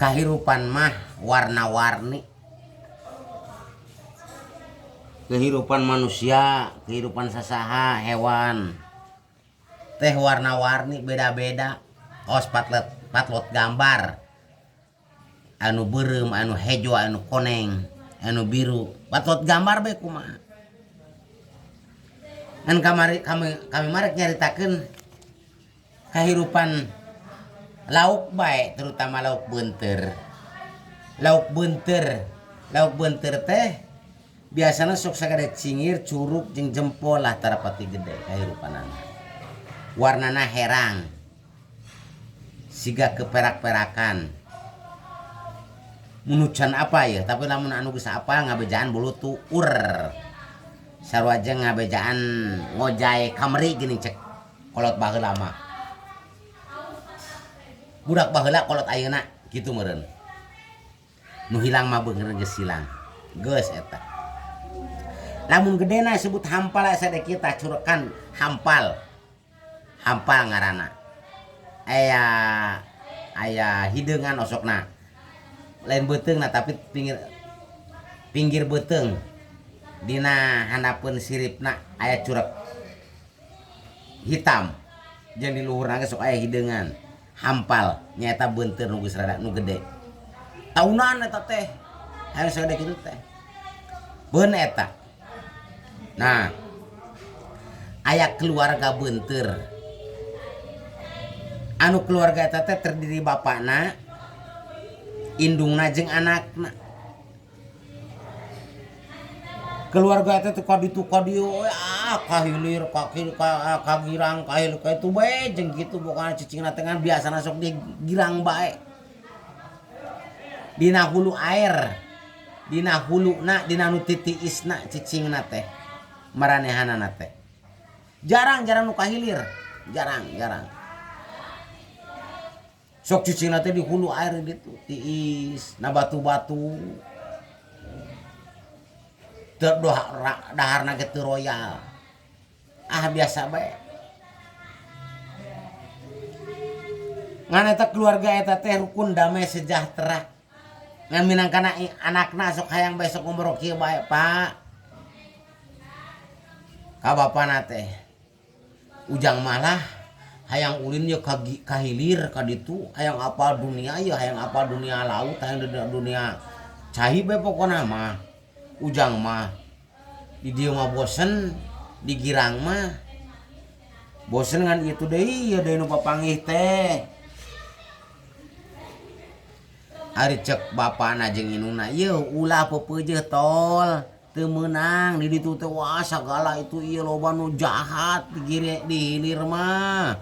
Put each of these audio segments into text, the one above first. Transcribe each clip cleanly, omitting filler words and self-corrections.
Kahirupan mah warna-warni. Kehidupan manusia, kehidupan sasaha, hewan teh warna-warni beda-beda. Kaos patlet patlot gambar. Anu beureum, anu hejo, anu koneng, anu biru. Patlot gambar bae kumaha. Ngan kamari kami kami mah rek nyaritakeun kahirupan lauk bae terutama lauk beunteur. Lauk beunteur, lauk beunteur teh biasana sok sagede cingir, curug jeung jempol lah tara pati gede kahirupanana. Warnana herang siga keperak-perakan. Mun can apa yeuh tapi lamun anu geus apal ngabejaan bulu tuur. Sarua jeung ngabejaan ngojay kameri geuning cek kolot baheula mah. Budak baheula kolot ayeuna kitu meureun. Nu hilang mah beungeun geus hilang. Geus eta. Lamun gedena sebut hampal asa dek kieu tah curekan hampal. Hampal ngaranna. Aya aya hideungan osokna. Lain beuteungna tapi pinggir pinggir beuteung dina handapeun siripna aya curek. Hitam jeung di luhurna ge sok aya hideungan hampal nyaeta beunteur nu geus rada nu gede taunan eta teh hayang sagede kitu teh beun eta nah aya keluarga beunteur anu keluarga eta teh terdiri bapana indungna jeung anakna. Keluarga eta teh ka ditu ka dieu we ah ka hilir ka kiri ka ka girang ka hilir ka itu bae jeung kitu pokona cicingna teh ngan biasana sok di girang bae. Dina hulu air, dina huluna, dina nu titiisna cicingna teh maranehanana teh. Jarang jarang nu ka hilir, jarang jarang. Sok cicingna teh di hulu air ditu tiis na batu-batu. Teu daharna ge teu royal. Ah biasa bae. Ngan eta keluarga eta teh rukun damai sejahtera. Ngan minangkana anakna sok hayang bae sok ngobrol kieu bae, Pak. Ka bapana teh. Ujang mah lah hayang ulin ye ka ka hilir ka ditu hayang apal dunia ye hayang apal dunia laut hayang dunia cai bae pokona mah ujang mah di dieu mah bosen di girang mah bosen ngan itu deui ye deui nu papanggih teh ari cek bapana jeung indungna yeuh ulah peupeujeuh tol. Teu meunang di ditu teh wah sagala itu ieu loba nu jahat di giri di hilir mah.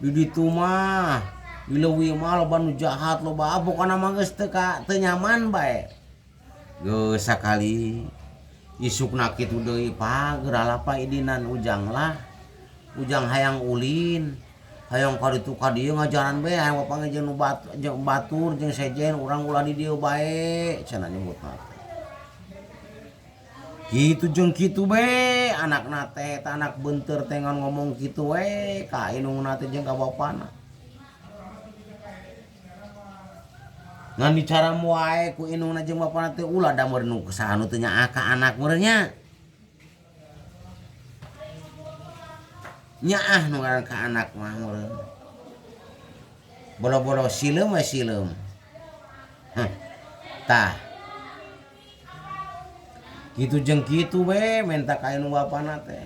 Di ditu mah di leuwih mah loba nu jahat loba pokona mah geus teu ka teu nyaman bae. Geus sakali isukna kitu deui pa geura lapa idinan ujang lah. Ujang hayang ulin hayang ka ditu ka dieu ngajaran bae hayang bapanggih jeung nu jeung batur jeung sejen urang ulah di dieu bae cenah nyebutna teh. Kitu jeung kitu bae anakna teh eta anak beunteur teh ngan ngomong kitu we ka indungna teh jeung ka bapana. Ngan dicaram wae ku indungna jeung bapana teh ulah da meureun nu saha nu teu nyaah ka anak meureun nya. Nyaah nu ngaran ka anak mah meureun. Boro-boro sileum we sileum. Heh. Tah. Kitu jeung kitu we menta ka indung bapana teh.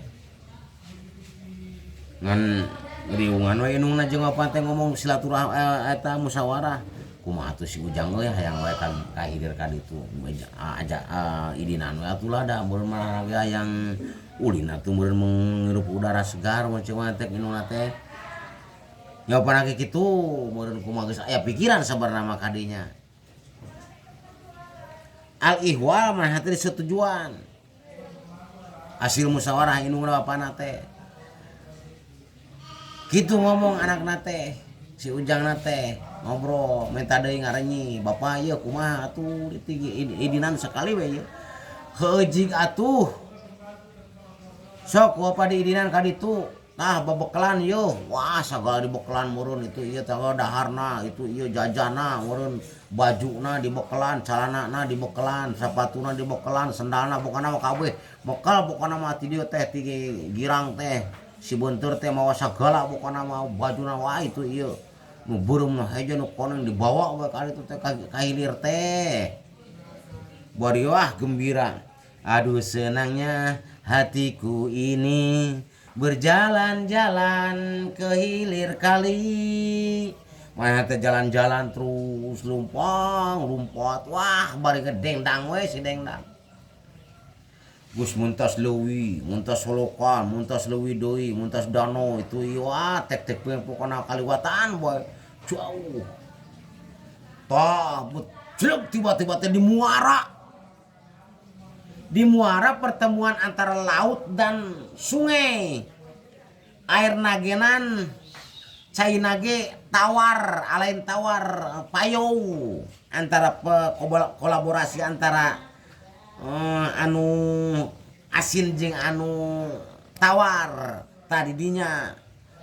Ngan riungan we indungna jeung bapana teh ngomong silaturahmi eta musyawarah. Kumaha atuh si Ujang euy hayang wae ka ka hilir ka ditu aja idinan we atuh lah da mun mah hayang ulin atuh meureun menghirup udara segar mun cek mah teh indungna teh. Nya bapana ge kitu meureun kumaha geus aya pikiran sabarna mah ka dinya. Al ihwal mah teh disetujuan. Hasil musyawarah indungna bapana teh. Kitu ngomong anakna teh si Ujangna teh ngobrol minta deui ngarenyi bapa ieu kumaha atuh idinan sakali we ieu. Heueuh jig atuh. Sok ku bapa diidinan ka ditu. Tah babekalan yeuh, wah sagala dibekalan meureun itu ieu teh daharna, itu ieu jajanna meureun, bajuna dibekalan, calanana dibekalan, sapatuna dibekalan, sendalna pokona mah kabeh bekal pokona mah ti dieu teh ti girang teh si Beunteur teh mawa sagala pokona mah bajuna wah itu ieu nu beureum nu hejo nu koneng dibawa we ka ditu teh ka hilir teh. Bari wah gembira. Aduh senangnya hatiku ini berjalan-jalan ke hilir kali. Manehna teh jalan-jalan terus lumpang lumpat wah bari ngedengdang we si dengdang. Geus mentas leuwi, mentas solokan, mentas leuwi deui, mentas danau itu ieu ah tek-tek pokona kaliwatan bae jauh. Tah jleb tiba-tiba teh di muara. Di muara pertemuan antara laut dan sungai. Air nagenan cai nage tawar, alain tawar payau antara kolaborasi antara anu asin jeung anu tawar. Tadi dinya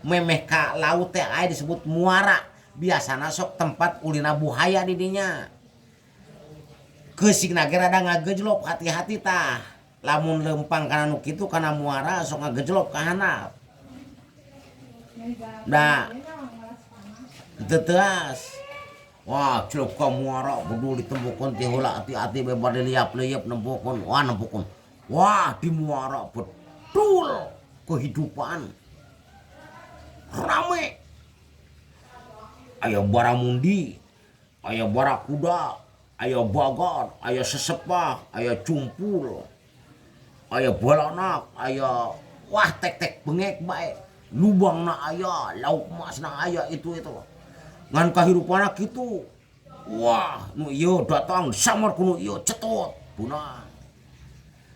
memeh ka laut teh aya disebut muara. Biasana sok tempat ulina buhaya di dinya. Keusik nage rada ngagejlop hati-hati tah. Lamun lempang kana nu kitu kana muara sok ngagejlop ka handap. Da teu teuas. Wah, celuk ka muara bedul ditempukeun ti heula hati-hati bae bade liap-liep nempukeun. Wah, nempukeun. Wah, di muara bedul kehidupan. Rame. Aya baramundi, aya barakuda, aya bagan, aya sesepah, aya cumpul, aya balanak, aya wah tek-tek bengek bae. Lubangna aya, lauk emasna aya itu itu. Ngan kahirupanna kitu. Wah, nu ieu datang disamar ku nu ieu cetut, punah.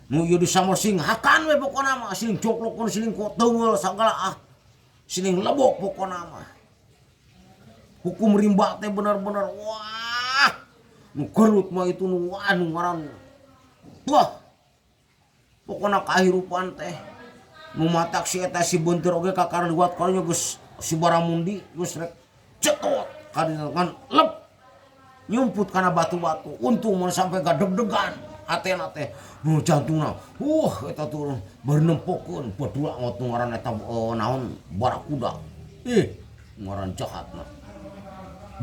Nu ieu disamar sing hakan we pokona mah, siling joklokkeun siling teunggeul sagala ah. Siling lebok pokona mah. Hukum rimba teh bener-bener wah. Nu gelut mah itu nu wah nu ngaran. Wah. Pokona kahirupan teh nu matak si eta si Beunteur oge kakara liwat karunya geus si Baramundi geus rek cetut kadinya kan lep nyumput kana batu-batu untung mun sampai gadeg-degan hatena teh nu jantungna eta turun bari nempokeun badua ngot nu ngaran eta naon barakuda ih ngaran jahatna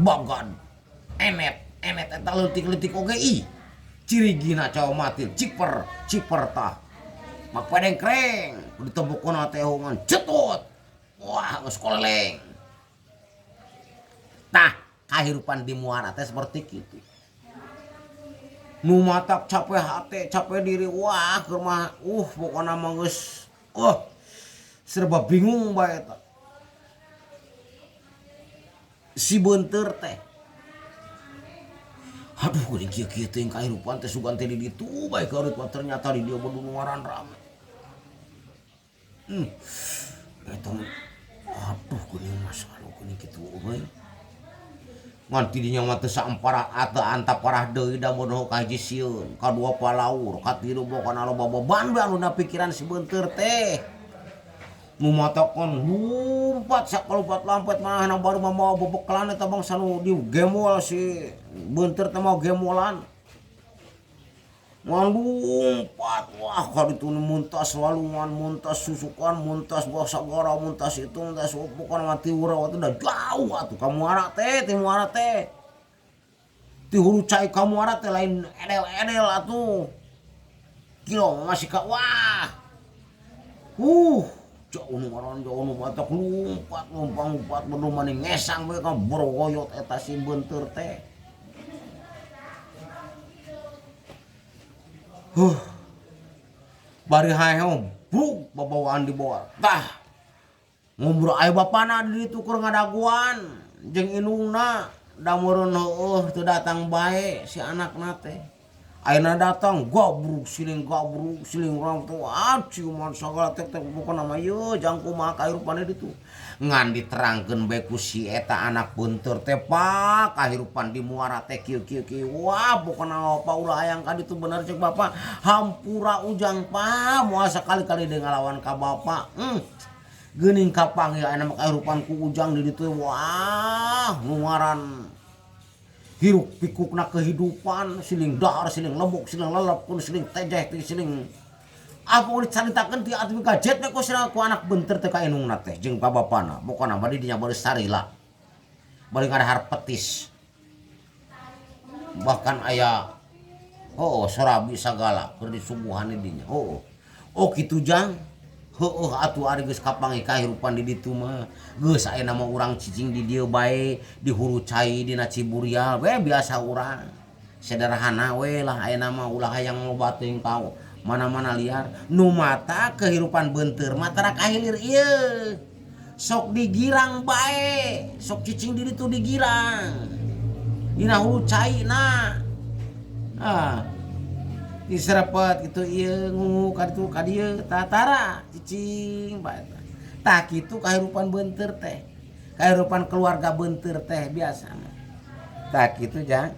bagan enet enet eta leutik-leutik oge ih cirigina cawa mati ciper ciper tah mak pedeng kreng ditempukeun teh hungan cetut wah geus koleleng tah kahirupan di muara teh seperti kitu nu matak capek hate capek diri wah keur mah pokona mah geus serba bingung bae eta si Beunteur teh aduh geuning kieu-kieu teuing kahirupan teh sugan teh di ditu bae kaurut mah ternyata di dieu bedul ngaran rame. Eta aduh geuning masalah geuning kitu euy. Ngan ti dinya mah teu saemparah ateu antap parah deui da mun ka hiji sieun, kadua palaur, katilu pokona loba beban bae anu na pikiran si Beunteur teh. Nu matakan lumpat sakalompat-lompat manehna baru mah mawa bebekalan eta bangsa nu digemol si Beunteur teh mawa gemolan. Ngan lumpat wah kaditu nu muntas walungan, muntas susukan, muntas buah sagara, muntas itu, muntas pokona mah ti urang teh da jauh atuh ka muara teh, ti muara teh. Ti hulu cai ka muara teh lain edel-edel atuh. Kilo masih ka wah. Jauh nu ngaran jauh nu matak lumpat lumpang lumpat bedul mani ngesang we ka borogoyot eta si Beunteur teh. Bari haeho brug babawaan dibawa. Tah. Ngobrol aya bapana di ditu keur ngadaguan jeung indungna da meureun heueuh teu datang bae si anakna teh. Ayeuna datang gabrug siling urang teh ah ciuman sagala teh teh pokona mah ieu jang kumaha kahirupan di ditu. Ngan diterangkeun bae ku si eta anak Beunteur teh pak kahirupan di muara teh kieu kieu kieu wah pokona apa ulah hayang ka ditu bener ceuk bapak hampura ujang pak moal sakali-kali deui ngalawan ka bapak. Geuning kapanggih ayeuna mah kahirupan ku Ujang di ditu, wah, nu ngaran hiruk pikukna kehidupan, siling dahar, siling lebok, siling lelep, siling tejeh, siling apa udah dicaritakeun ti atuh gajet we ku ku anak beunteur teh ka indungna teh jeung ka bapana. Pokona mah di dinya bari sarila, bari ngadahar petis, bahkan aya, oh, sorabi sagala keur disuguhan di dinya. Oh, kitu, Jang? Heueuh atuh, ari geus kapanggih kahirupan di ditu mah, geus ayeuna mah urang cicing di dieu bae, di hulu cai dina Ciburial we, biasa urang sederhana we lah. Ayeuna mah ulah hayang loba teuing ka mana-mana liar. Nu mata kehidupan beunteur mah tara ka hilir ieu, sok digirang bae, sok cicing di ditu, digirang dina hulu cai na. Ah, diserepet gitu ieu, ngungu ka ditu ka dieu, tatara cicing bae. Tah, kitu kahirupan beunteur teh, kahirupan keluarga beunteur teh biasana. Tah, kitu, Jang.